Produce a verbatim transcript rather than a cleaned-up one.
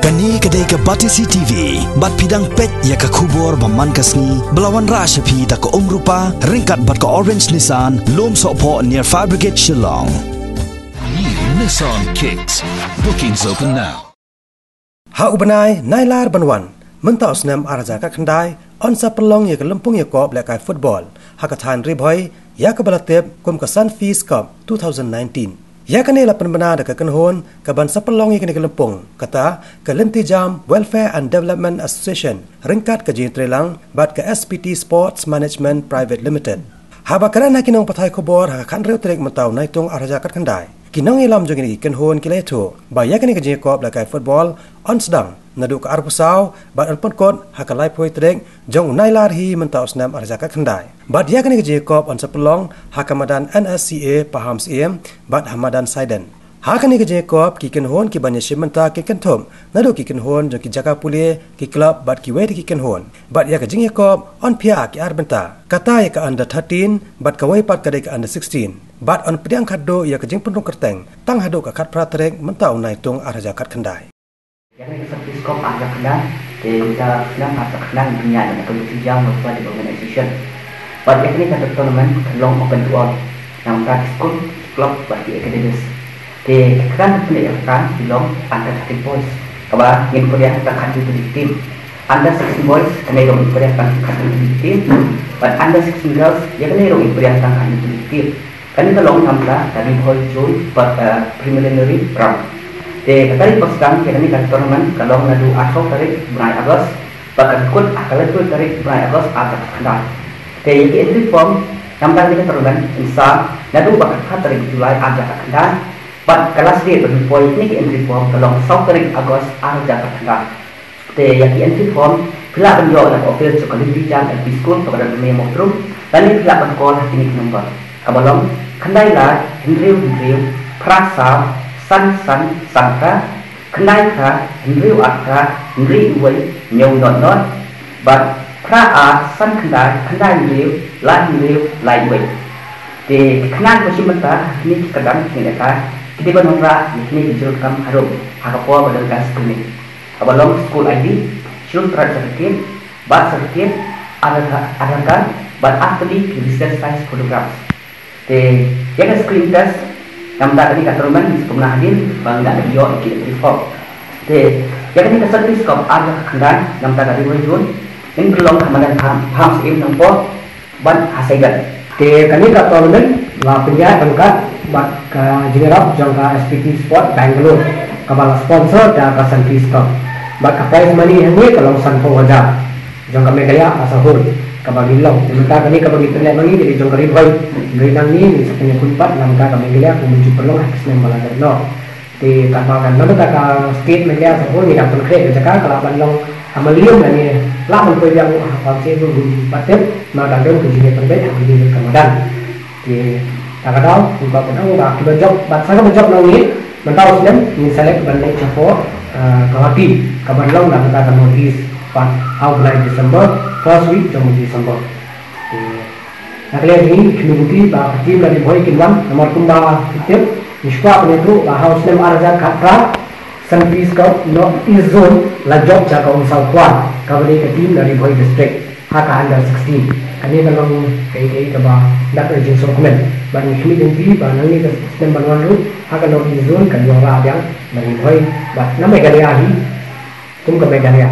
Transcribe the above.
Kane ka dei ka Batesi T V, bad phi dang peit ïa ka khubor ba man ka sngi, ba la wanrah sha phi da ka Umrupa, ryngkat bad ka Orange Nissan, Lum Sohphoh near Fire Brigade Shillong. New Nissan Kicks. Bookings open now. Ha u bnai Nailar ban wan, mynta u snem ar hajar khatkhyndai, yn sa pynlong ïa ka lympung ïakop lehkai football ha ka thaiñ Ri Bhoi, ïa kaba la tip kum ka Sunfeast Cup two thousand nineteen. Ïa kane la pynbna da ka kynhun kaban sa pynlong ïa kane ka lympung, kata ka Lynti Jam Welfare and Development Association, ryngkat ka jingïatreilang bad ka S P T Sports Management Private Limited. Haba kren ha ki nongpathai khubor ha ka khathynriew tarik mynta u Naitung ar hajar khatkhyndai, ki nongïalam jong kine ki kynhun ki la ïathuh ba ïa kane ka jingïakop lehkai football yn sdang naduh ka arphew saw bad yn pynkut ha ka laiphew tarik jong u Nailar hi mynta u snem ar hajar khatkhyndai. Bad ïa kane ka jingïakop yn sa pynlong ha ka madan N S C A Pahamsyiem bad ha madan Saiden. Ha kane ka jingïakop ki kynhun kiban ïashim bynta kin kynthup naduh ki kynhun jong ki jaka pule, ki club bad kiwei de ki kynhun. Bad ïa ka jingïakop yn phiah ki ar bynta, kata ïa ka under thirteen bad kawei pat ka dei ka under sixteen. Bad yn pdiang khatduh ïa ka jingpynrung kyrteng tang haduh ka khatphra tarik mynta u Naitung ar hajar khatkhyndai. Ïa kane ka Sunfeast Cup ar hajar khatkhyndai, te mynta u snem ar hajar khatkhyndai ngin pynïaid ïa ka Lynti Jam Welfare Development Association. Bad ïa kane ka tournament kan long open to all, namar ki skul, ki club bad ki academies. Te ki kyrdan ban pynïaid ïa ka kan ki long under thirteen boys, kaba ngin pdiang tang khathynñiew tylli ki team. Under sixteen boys, kane ruh ngin pdiang tang khathynñiew tylli ki team. Bad under sixteen girls, ïa kane ruh ngin pdiang tang khathynñiew tylli ki team. Kane ka long na ka bynta ka Ri Bhoi Zone bad ka preliminary round. Te ka tarik ba sdang ïa kane ka tournament ka long naduh arphew tarik bnai August bad kan kut ha ka laiphew tarik bnai August ar hajar khatkhyndai. Te ïa ki entry form na ka bynta kane ka tournament yn sa naduh ba khatphra tarik July ar hajar khatkhyndai. Bad ka last date ban poi ïa kine ki entry form ka long saw tarik August ar hajar khatkhyndai. Te ïa ki entry form phi lah ban ïoh na ka office jong ka Lynti Jam L P School kaba don ha Mawtrum, lane phi lah ban call ha kine ki number, kaba long khyndai lai hynriew hynriew phra saw san san san phra, khyndai phra hynriew ar phra hynriew wei hynñiew not not, bad phra ar san khyndai khyndai hynriew lai hynriew lai wei. Te ki khynnah kiba shim bynta ha kine ki kyrdan ki nongïaleh ki dei ban wanrah ïa kine ki jingdonkam harum ha ka por ba don ka screening, kaba long school I D, Scheduled Tribe certificate, birth certificate, Aadhaar, Aadhaar card, bad artylli ki recent size photographs. Te ïa ka screening test na ka bynta kane ka tournament ngin sa pynbna hadien ba ngin da ïoh ïa ki entry form. Te ïa kane ka Sunfeast Cup ar hajar khatkhyndai na ka bynta ka Ri Bhoi Zone, ngin pynlong ha madan Pahang, Pahamsyiem, Nongpoh bad ha Saiden. Te kane ka tournament la pynïaid ryngkat bad ka jingïarap jong ka S P T Sport Bangalore, kaba la sponsor da ka Sunfeast Cup. Bad ka prize money hangne ka long sanphew hajar jong ka Meghalaya as a whole, kaba ngi long. Te mynta kane kaba ngi pynleh ma ngi ka dei jong ka Ri Bhoi. Hynrei nangne ngin sa pynïakhun pat na ka bynta ka Meghalaya, kumba ju pynlong ha ki snem ba la dep noh. Te katba ka, na ka bynta ka state Meghalaya as a whole ngi dang pynkhreh ka jaka, ka lah ban long ha Mylliem lane lah ban poi biang ha Pahamsyiem, ngim pat tip, namar dang don ka jingïapynbeit ha kine ki madan. Te ta ka daw ngi kwah ban ong ba kiba jop, bad sa kaba jop na ngi, mynta u snem ngin select ban leit shapoh, eh, Guwahati, kaban long na ka bynta ka North East, pat ha u bnai December, first week jong u December. Te na ka liang jong ngi, ngi kyrmen ïa phi ba ka team na Ri Bhoi kin wan, namar kumba phi tip, ngi shu kwah ban ïathuh ba ha u snem ar hajar khatphra, Sunfeast Cup North East Zone la jop sha ka Umsawkhwar, kaba dei ka team na Ri Bhoi District ha ka under sixteen. Kane ka long kaei kaei kaba dap da ka jingsngewkmen. Bad ngi kyrmen ïa phi ba nangne ka snem ban wan ruh, ha ka North East Zone kan ïoh rah biang na Ri Bhoi bad na Meghalaya hi kum ka Meghalaya.